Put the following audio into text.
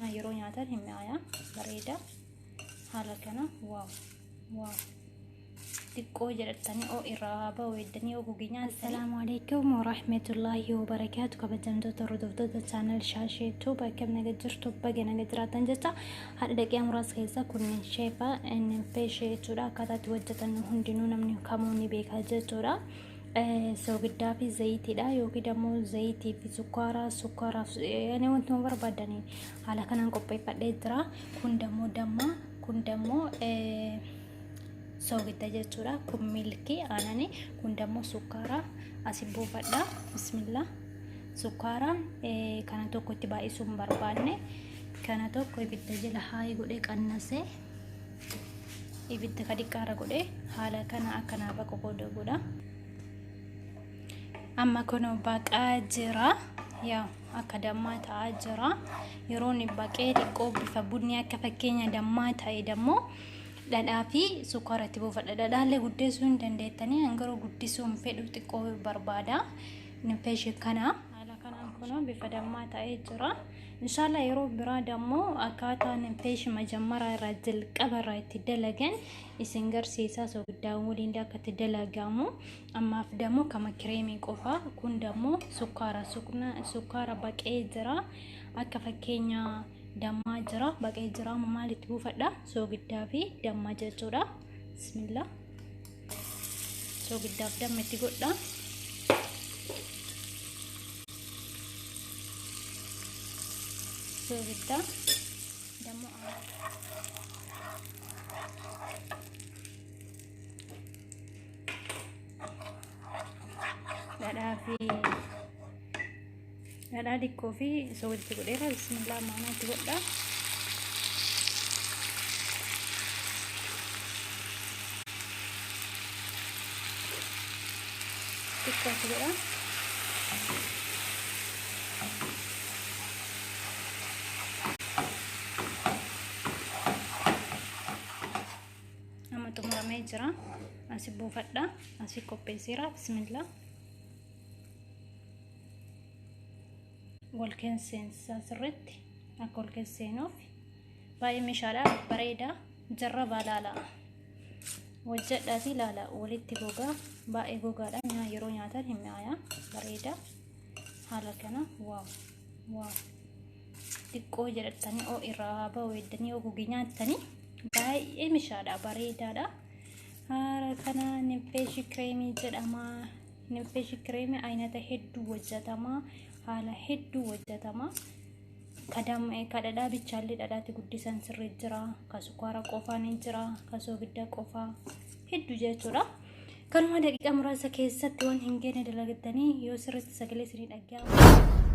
Yeroo nyaatan hin mi'aaya, bareeda. Haala kana wow wow xiqqoo jedhattanii oo irraa ba'u eddanii oo gugee nyaatanii. Assalaamu alaikum warahmatullahi wabarakaatu. Kabajamtoota hordoftoota channel Shaashee Tube, akkam naga jirtu? Baga naga jiraatan jecha. Haadha daqiiqaa muraasa keessa kunneen sheefa inni feeshee jechuudha. Akkaataa itti hojjetan hundinuu namni kamuu ni beeka jechuudha. Soogiddaa fi zayitiidha yookiin immoo zayitii fi sukkaara, sukkaaraaf yani wantuma barbaadanii haala kanaan qopheeffadhee jira. Kun dammoo damma, kun dammoo soogidda jechuudha. Kun milkii aananii, kun dammoo sukkaara asi buufadha. Bismillah. Sukkaara kana tokko itti baay'isuu hin barbaanne. Kana tokko ibidda jala haayi godhee qannasee ibidda ka xiqqaarra godhee haala kana akka naa baqu godha. Amma kun baqaa jira. Yaa akka dammaa ta'aa jira. Yeroo inni baqee xiqqoo bifa bunni akka fakkeenya dammaa ta'e dammoo dhadhaa fi sukkaara itti buufadha. Dhadhaallee guddisuu hin dandeettanii, garuu guddisuu hin fedhu, xiqqoo barbaada. Nifeeshi kana. Haala kanaan kun bifa dammaa ta'ee jira. Inshallah yeroo biraa dammoo akkaataa nifeeshi majammaraa irraa jalqaba irraa itti dalagan isin garsiisaa, soogiddaawwan waliin akka itti dalagamu. Ammaaf dammoo kama kireemii qofa. Kun dammoo sukkaara, sukkaara baqee jira. Akka fakkeenya dammaa jira, baqee jira. Amma maalitti buufadha? Soogiddaa fi damma jechuudha. Bismillah. Soogiddaaf damma itti godha. Soogiddaa dammoo dhadhaa fi dhadhaa xiqqoo fi soogidda godheera. Bismillah, maanaa itti godha. Xiqqoo itti godha. Amma xumuramee jira. Asi buufadha. Asi qopheesseera. Bismillah. Wal keessa sirriitti akka wal keessa seenuuf baay'ee meeshaadha, bareeda. Jarrabaa laala, hojjedhaatii laala. Walitti gogaa, baay'ee gogaadha. Yeroo nyaatan hin mi'aaya, bareeda. Haala kana wow wow xiqqoo jedhattanii oo irraa ba'u eddanii oo gugee nyaattanii baay'ee mishaadha, bareedaadha. Haala kana nifeeshi kireemii jedhama. Nifeeshi kireemii aynata hedduu hojjetama, haala hedduu hojjetama. Ka dhadhaa bichaallee dhadhaatti guddisan sirrii jira, ka sukkaara qofaa ni jira, ka soogidda qofaa hedduu jechuudha. Kanuma daqiiqaa muraasa keessatti waan hin geenye dalagattanii yoo sirriitti sagalee isinii dhaga'amu.